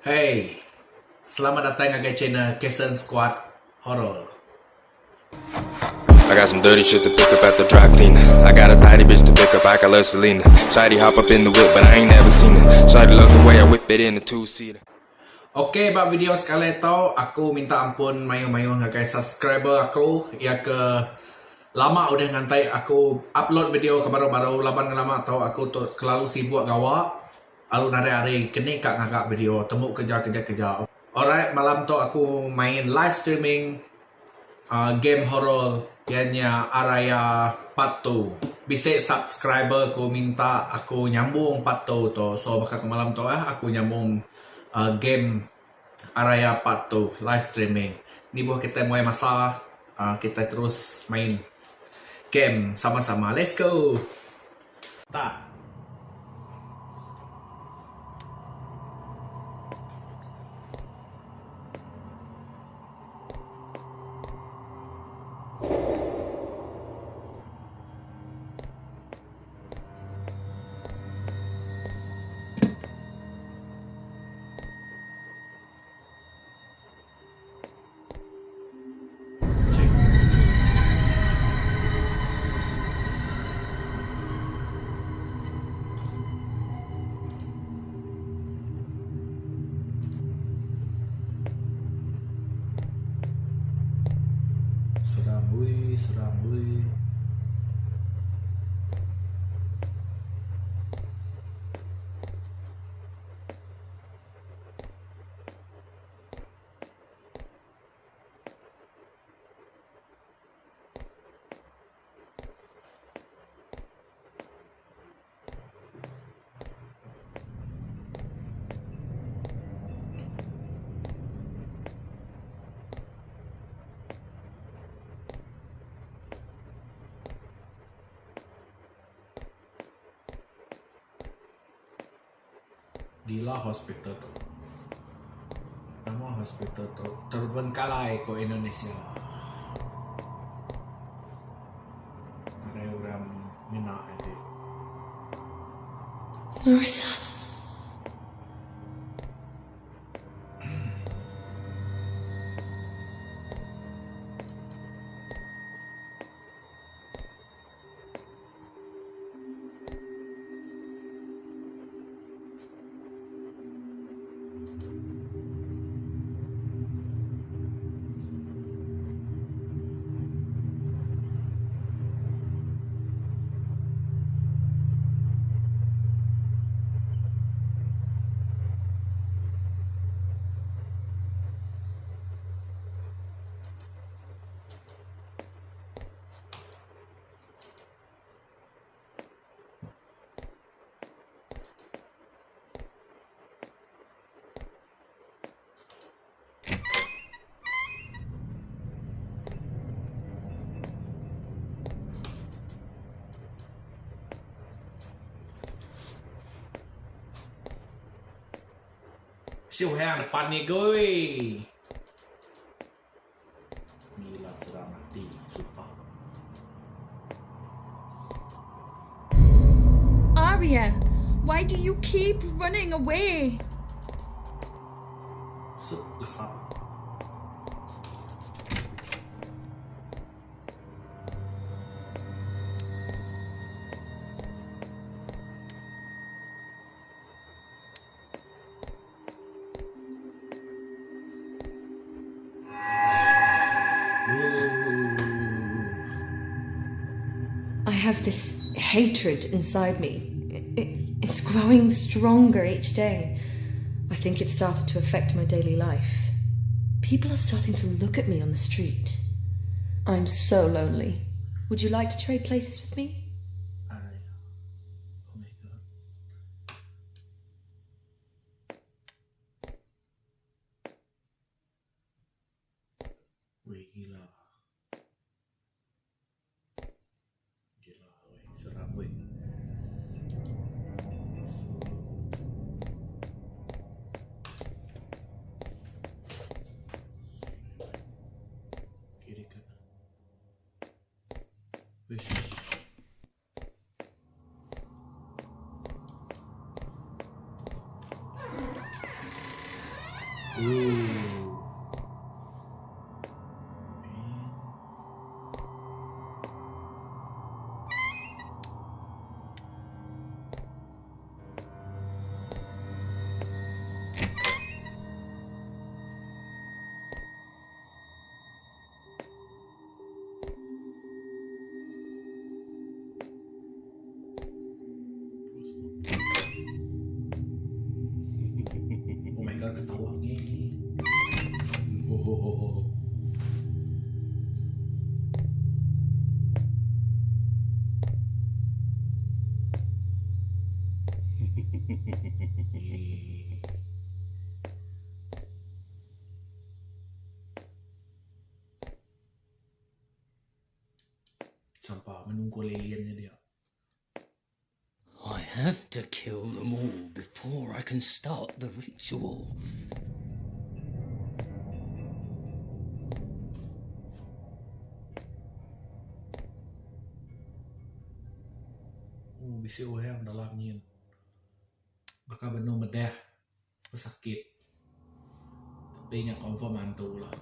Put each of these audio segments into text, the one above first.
Hey! Selamat datai ngagai channel Kason Squad Horror. I got some dirty shit to pick up at the dry cleaner. I got a tidy bitch to pick up, I got love Selena. Shawty hop up in the whip, but I ain't never seen her. Shawty love the way I whip it in a two-seater. Ok ba video sekali tu aku minta ampun mayuh-mayuh ngagai subscriber aku iya ke lama udah ngantai aku upload video ke baru-baru laban ngelama tu aku tu kelalu sibuk gawa. Lalu nadai hari keni ka ngaga video tembu kerja kerja kerja. Alright malam tu aku main live streaming uhh game horror iya nya Araya part 2. Bisi subscriber ku minta aku nyambung part 2 tu so baka ke malam tu ah aku nyambung uhh game Araya part 2 live streaming. Nibuh kitai muai masa uhh kitai terus main game sama-sama. Let's go. Tak. Seram weh, seram weh. Gila hospital tu. Nama hospital tu terbengkalai ko Indonesia. Nadai orang ngena agi. Marissa. Siu hang depan ni goi. Gila seram ati sumpah. Arya, why do you keep running away? Sup lesap. I have this hatred inside me. It, it's growing stronger each day. I think it started to affect my daily life. People are starting to look at me on the street. I'm so lonely. Would you like to trade places with me? Alright. Oh my god. Weh gila. Gila weh, seram weh. So kiri kanan. Wish. Ooh. Oh my god ketawa ngi. Oh. Champa menunggu alien nya dia. I have to kill them all before I can start the ritual. Oh, bisi orang dalam nyin. Baka benung medah pesakit. Tapi nya confirm antu lah.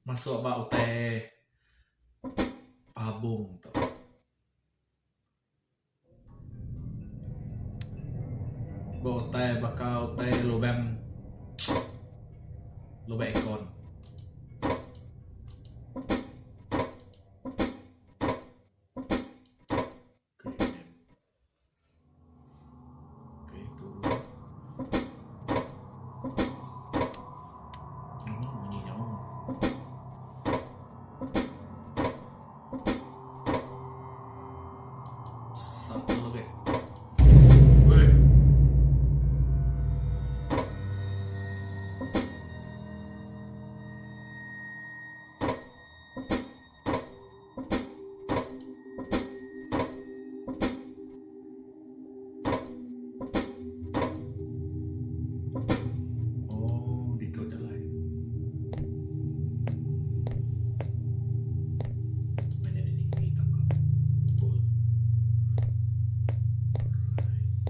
Masuk ba utai pabung tu. Ba utai baka utai lubang lubang aircon. Okey tu. Nama munyi nyawa. Satu lagi. Weh. Oh, ditu jalai. Maya ni niki tangga. Betul. Alright.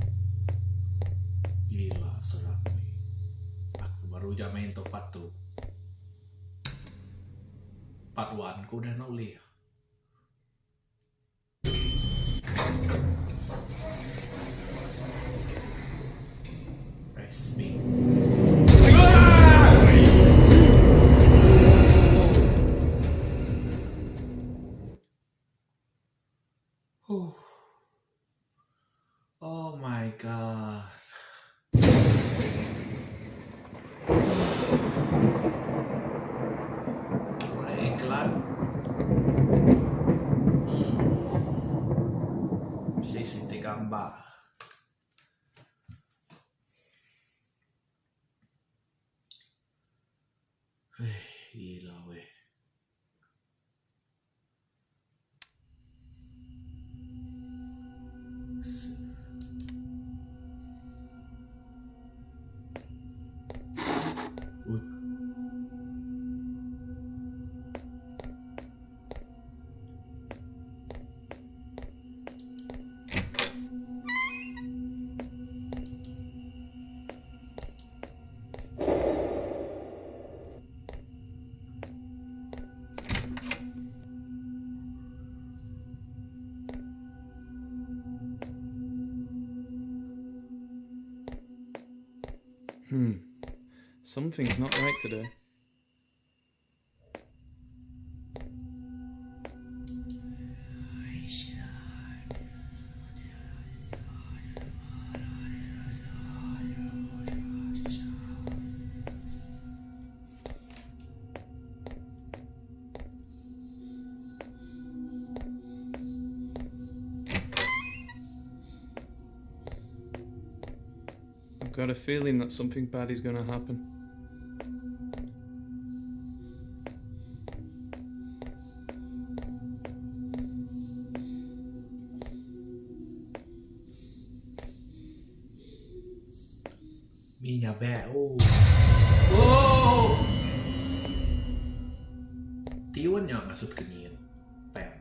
Gila seram ni. Aku baru ja main tu part tu. Part 1 ku udah enda ulih. Press B. Huh. Oh my god. Alright, iklan. Hmm. Bisi siti gambar. Hei, gila weh. Hmm. Something's not right today. I've got a feeling that something bad is gonna happen. Mi nyabek ooh. Ooh. Tiun nya ngasuh tekenyit. Peng.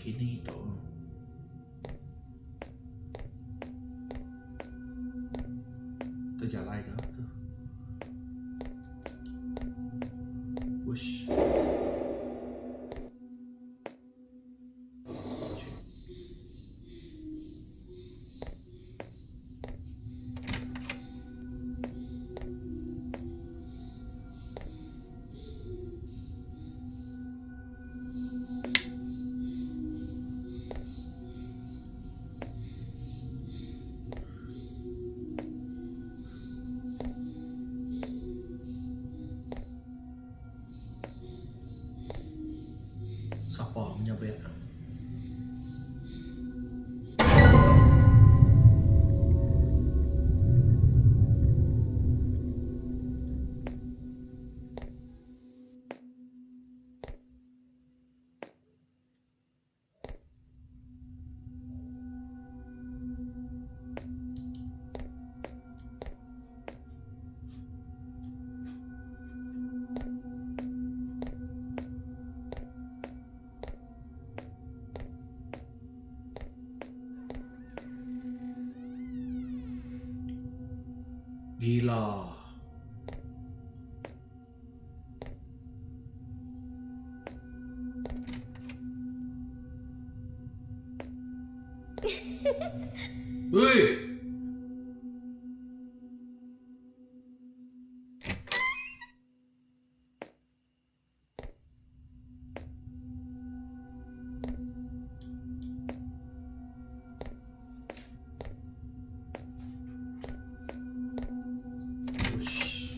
Kini tu. Tu jalai tu. Tu. Push. Sapa menyabek. Gila. Ui. Ush.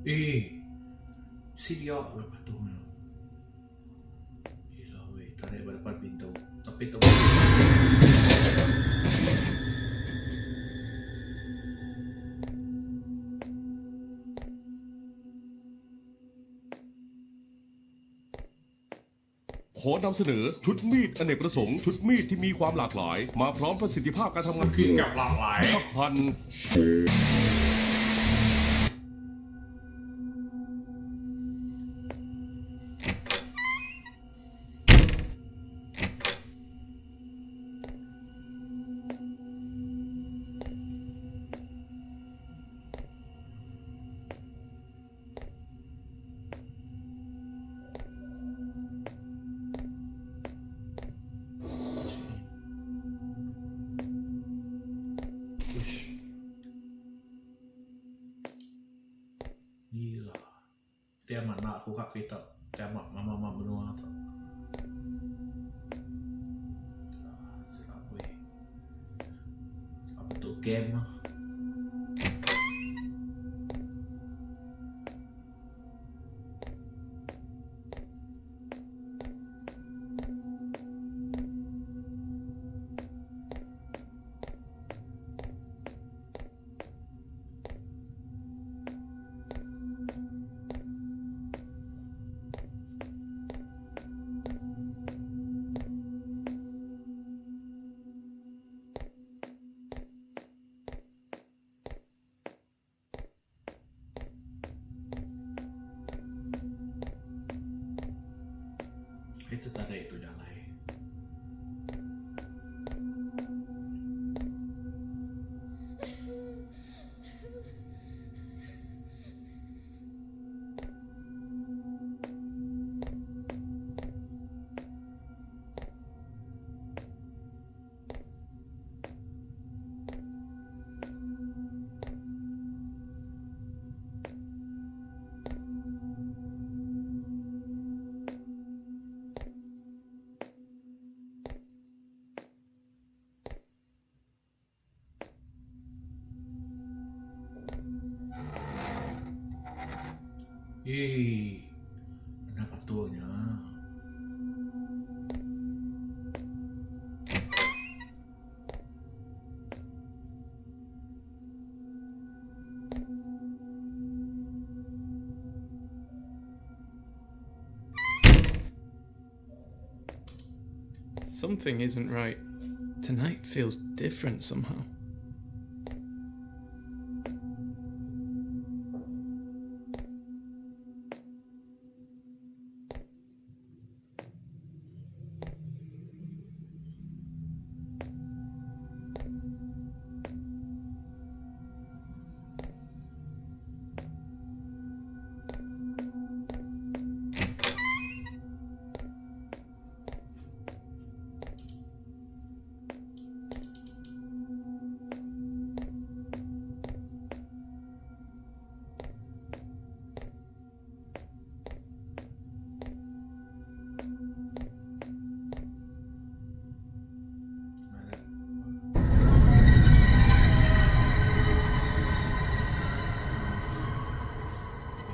Eh. Siap lah patung nya. Gila weh tarik ba depan pintu tapi tu. ขอนำเสนอชุดมีดอเนกประสงค์ชุดมีดที่มีความหลากหลาย มาพร้อมประสิทธิภาพการทำงาน คือกับหลากหลาย พัน Ush. Gila. Ti amat enda aku ka kita. Ti amat mama menua tu. Ah, silap weh. Apa tu game ah. tertarik tu jalai. Eii enda patung nya. Something isn't right. Tonight feels different somehow.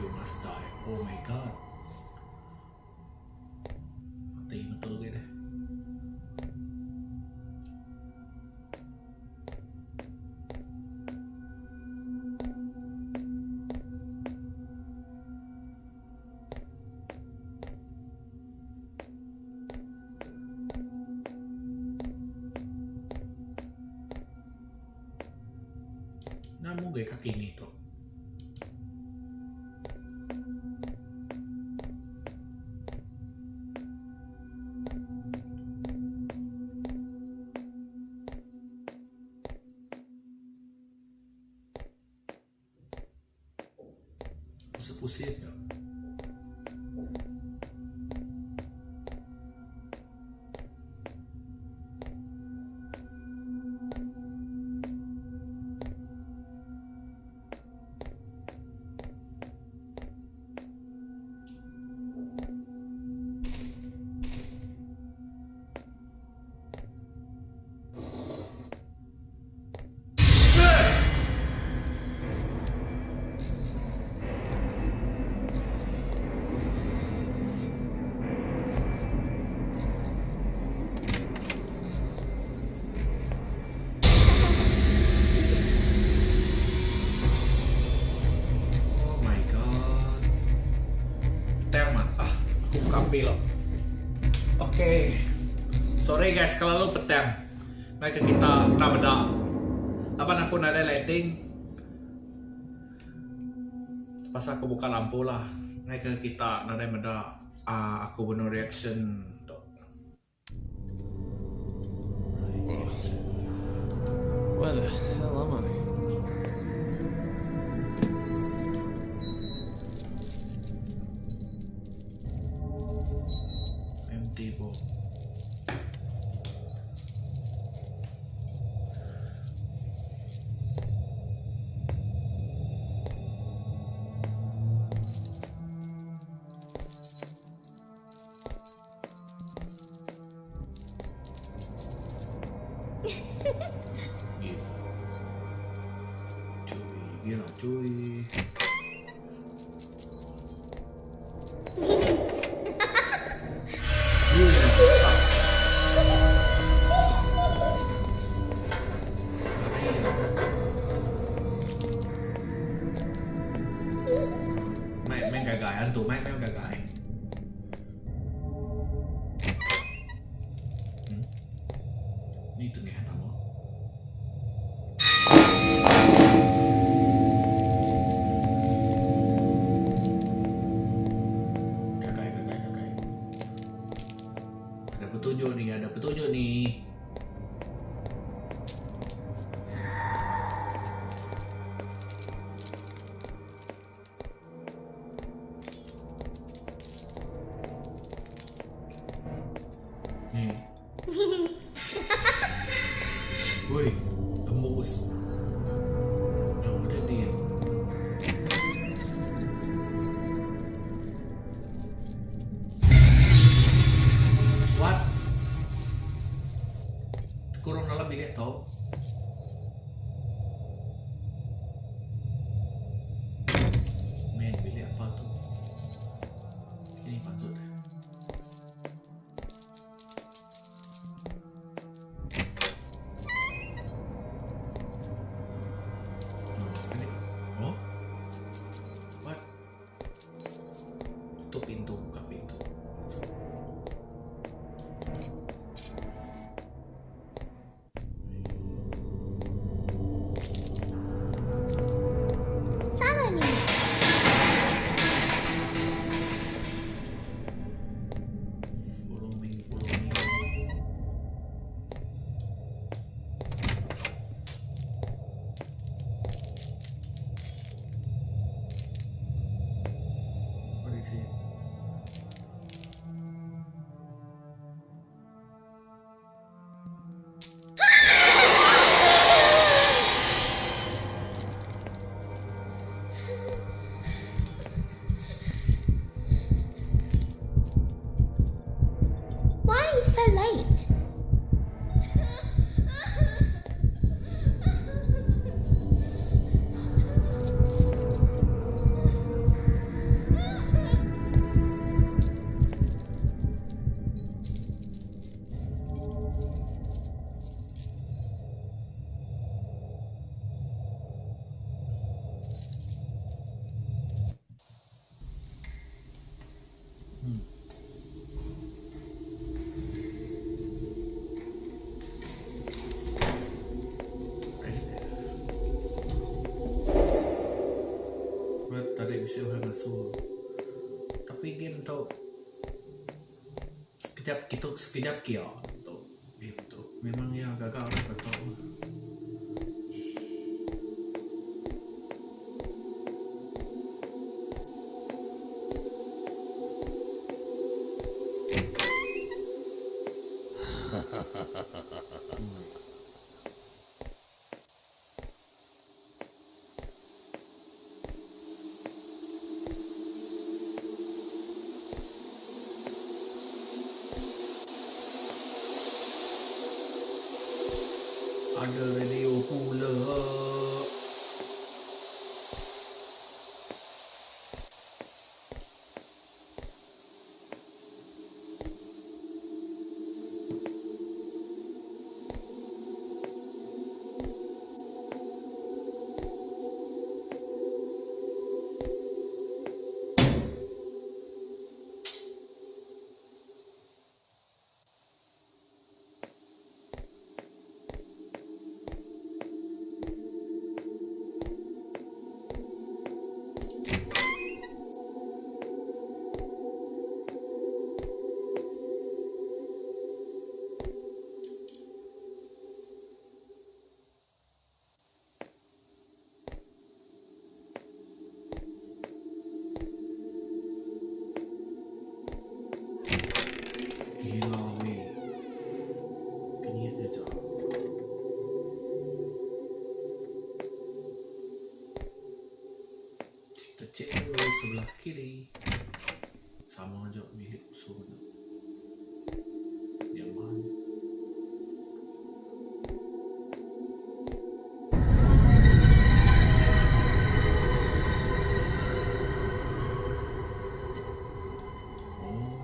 You must die. Oh my god. Mati betul ke deh. Nemu ga kaki ni tu. Pusit-pusit nya. Oh my god. Petang mat. Ah, aku buka api lo. Okay. Sorry guys kelalu petang. Ngai ke kita enda meda. Laban aku nadai lighting. Pasal aku buka lampu lah. Ngai ke kita nadai meda uhh aku benung reaction tu. Where the hell am I? Empty box. Gila. Cui, gila cui. Main gagai antu, main main gagai. Hmm? Ni tengah tama. Gagai, gagai, gagai. Oi, tembus. Nama dia dia? What? Kurung dalam bilik tu. Man, bilik apa tu? Ini patut. Oh. What? Tutup pintu, buka pintu. Follow me. Follow me, follow me. What is it? Why are you so late? Press F. Buat tadi bisi orang ngasuh. Tapi game tu sekejap kitu sekejap kia tu game tu. Memang iya gaga orang ke tu. Ada radio pula. Gila weh. Kenyit dia cak. Kita cek dulu sebelah kiri. Sama aja bilik usul. Nyaman. Oh.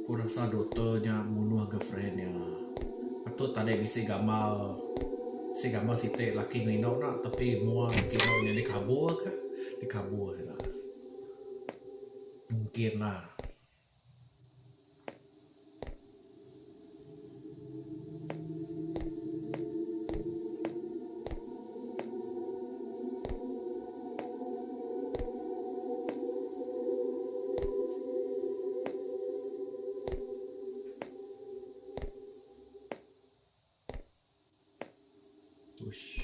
Ku rasa doktor nya munuh girlfriend iya. Patut tadi bisi gambar bisi gambar siti laki enggau indu nya tapi mua laki indu nya dikabur ka dikabur ila. Mungkin lah. Ush.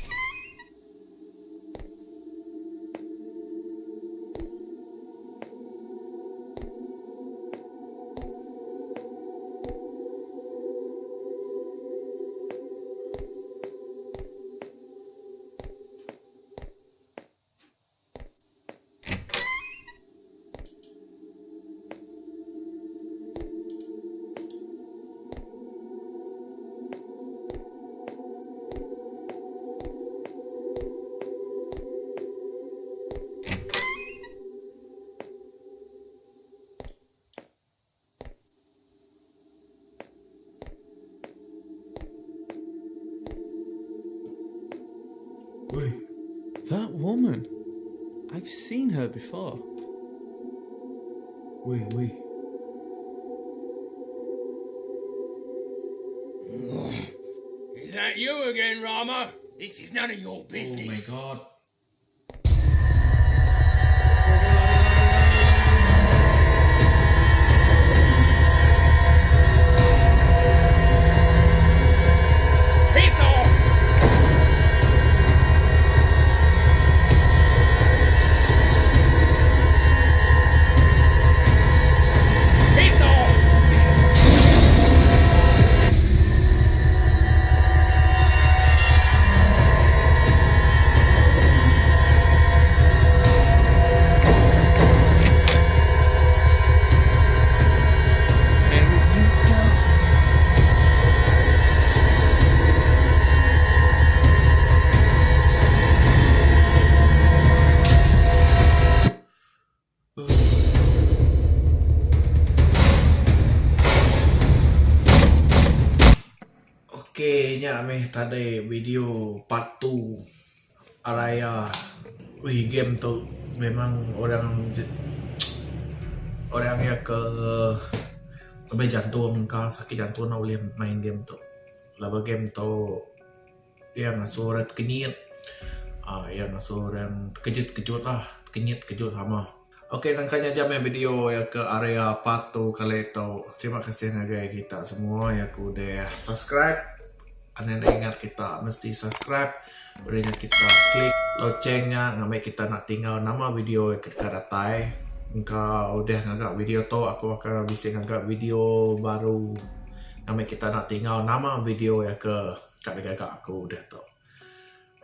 seen her before. Ui ui. Is that you again, Rama? This is none of your Oh my business. god. Piss off! Piss off! Where are you going? Ok nya meh tadi video part 2 Araya. Ui game tu memang orang orang iya ke lebih jantung ka sakit jantung enda ulih main game tu. Laban game tu iya ngasuh orang tekenyit aaa iya ngasuh orang tekejut kejut lah tekenyit kejut sama. Ok nangka nya aja meh video iya ke area part tu kali tu. Terima kasih ngagai kita semua iya ke udah subscribe. Anang enda ingat kita mesti subscribe udah nya kita klik loceng nya ngambi kita enda tinggal nama video ke deka datai. Engka udah ngaga video tu aku akan bisi ngaga video baru ngambi kita enda tinggal nama video iya ke ka digaga aku udah tu.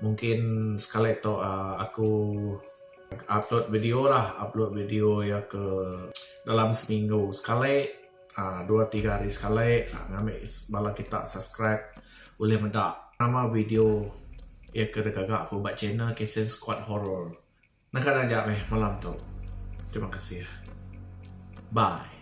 Mungkin sekali tu aaa aku upload video lah upload video iya ke dalam seminggu sekali aaa dua tiga hari sekali ngambi bala kita subscribe ulih meda nama video iya ke digaga aku ba channel Kasen Squad Horror. Naka aja meh malam tu. Terima kasih. Bye.